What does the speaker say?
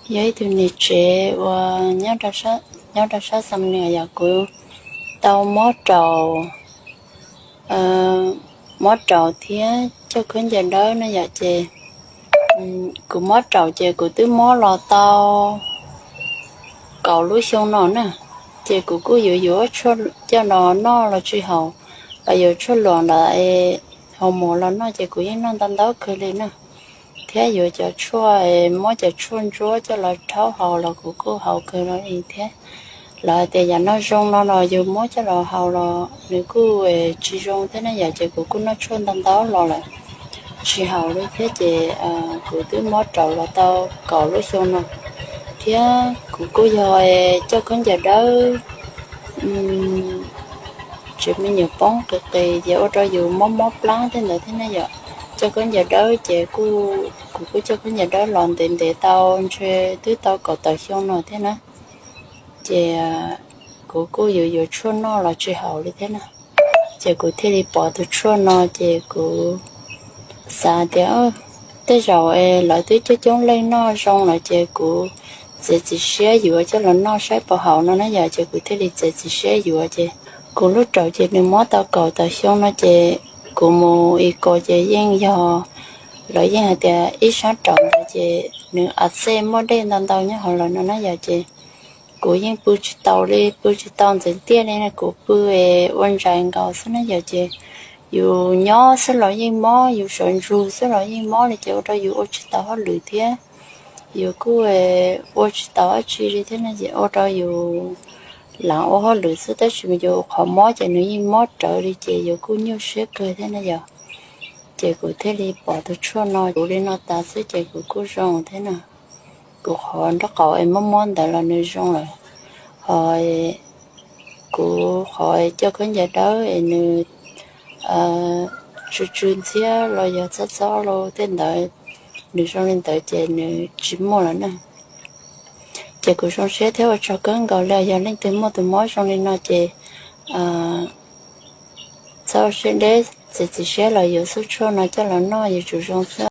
Yog ib tug niam tsev uas nyob rau sab Xam Nuas yom, kuv tau mob raum, mob raum thiab coj khaub ncaws dawb no yom. Ces kuv mob raum ces kuv twb mob los tau kaum lub xyoo no na. Ces kuv kuj yuav yuav tshuaj coj los noj los tsis haum, los yuav tshuaj luam ntawd haus mos los noj ces kuv yeej noj ntau ntau kawg li na. Thiab yuav cov tshuaj, muab cov tshuaj ntsuab coj los rhaub haus los kuv kuj haus kawg li thiab. Lawv hais tias yam no zoo no los yus muab coj los haus los nws kuj tsis zoo thiab na yom, ces kuv kuj noj tshuaj ntau ntau los lawm tsis haum li thiab. Ces kuv twb mob raum los tau kaum lub xyoo no, thiab kuv kuj yog coj khaub ncaws dawb tsev me nyuam poob qis qis ces ua rau yus mob mob plab tej ntawd thiab na yom. Coj khaub ncaws dawb ces kuv kuj coj khaub ncaws dawb los ntev ntev tau ntshe twb tau kaum tawm xyoo no thiab na. Ces kuv kuj yuav yuav tshuaj noj los tsis haum li thiab na. Ces kuv thiaj li pom tus tshuaj no ces kuv xav tias tej zaum lawv twb coob coob leej noj zoo lawm ces kuv txiav txim siab yuav coj los noj saib puas haum no na yom. Ces kuv thiaj li txiav txim siab yuav ces kuv lub raum ces nws mob tau kaum tawm xyoo no ces kuv mus i ko ces yeej yog, lawv yeej hais tias ib sab raum ntawd ces nws a xej muaj dej ntau ntau nyob hauv lawm no na yom. Ces kuv yeej pw tsis taus li, pw tsis tau ntxeev tiaj li, kuv pw ua ntsais nkaus xwb na yom. Ces yus nyob xwb los yeej mob, yus sawv ntsug xwb los yeej mob li ces ua rau yus ua tsis tau hauj lwm thiab. Yus kuj ua tsis tau dab tsi li thiab na ces ua rau yus lam ua hauj lwm xwb tab sis mas yus qhov mob ces nws yeej mob rawv li ces yus kuj nyuaj siab kawg thiab na yom. Ces kuv thiaj li pom tus tshuaj no, kuv li no tas xwb ces kuv kuj zoo thiab na. Kuv qhov nraub qaum es mob mob ntawd los nws zoo lawm, ho kuv qhov coj khaub ncaws dawb es nws tsw tsw ntxhiab los yog txhob txhob los tej ntawd, nws zoo li ntawd ces nws tsis muaj lawm na. Ces kuv zoo siab thiab ua tsaug kawg nkaus li. Yog leej twg muaj tus mob zoo li no ces txhob siab deb, txiav txim siab los yuav xub tshuaj no coj los noj yuav tsum zoo xwb.